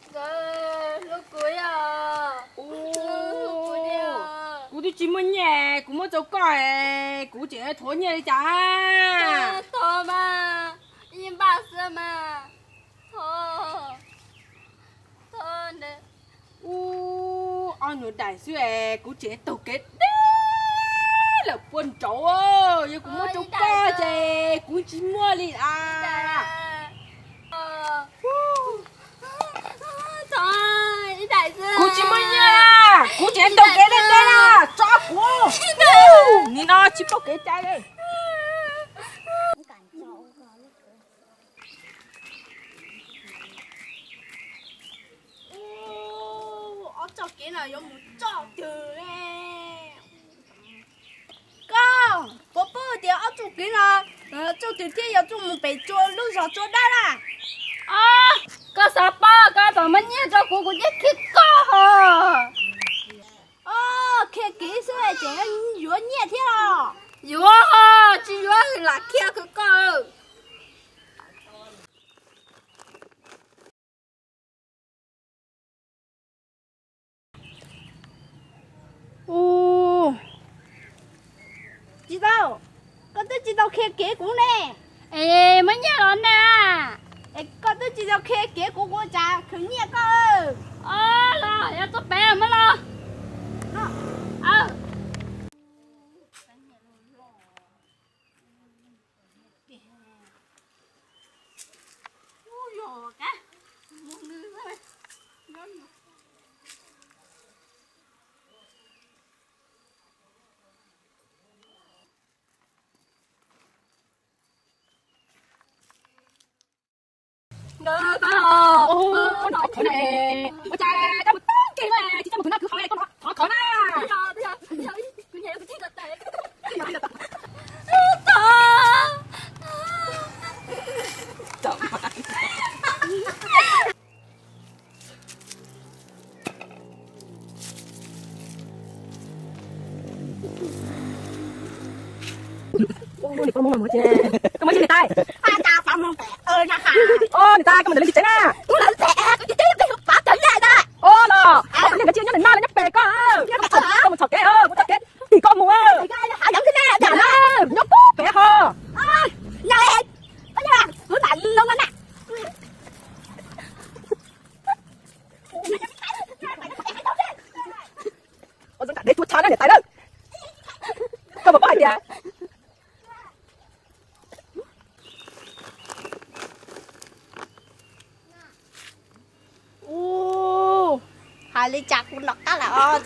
Nkawd hlub kuv yom? Kuv twb tsis muaj nyiaj, kuv muab rau koj es kuv tseem thov nyiaj li cas? Thov mas, ib npaj xwb mas. Thov, thov. Ub, ob nyuag daim xwb es kuv tseem taug kev deb lawm puag nraud. Yog kuv muab rau koj ces kuv tsis muaj li as. Kuv tsis muaj nyiaj, kuv tseem taug kev deb deb na, tso kuv. Nim no tsis paub kev cai li. Ub, ob txoj kev no yuav mus txoj twg ne? Koj puas paub tias ob txoj kev no txoj twg thiaj yog txoj mus pem tsua lub zos Tsua Dawb na? Os, koj xav paub koj pom muab nyiaj rau kuv, kuv thiaj qhia koj ho. Os, qhia kev xwb tseem yuav nyiaj thiab los? Yuav ho, tsis yuav lam qhia koj. Ub, tsis tau, koj twb tsis tau qhia kev kuv ne. Es muab nyiaj los ne? Es koj twb tsis tau qhia kev kuv, kuv cas khwv nyiaj koj. Os, los yog tuaj pem muab los. Ua cas coj mus tag kis lawm, tsis coj mus khwv noj khwv haus, koj thov khwv na. Koj muab niam tais, koj muab niam tais, koj muab niam tais, koj muab niam tais li tsev na. Ua los, koj niam tais nyob nram no los nyob pem koj, koj mus txhom kev, mus txhom kev, tim koj mus, nyob pem ho. Ua zoo nram dev tua tshav na niam tais na. Koj puas paub hais tias Ub, hais li cas kuv nov qab lawm os.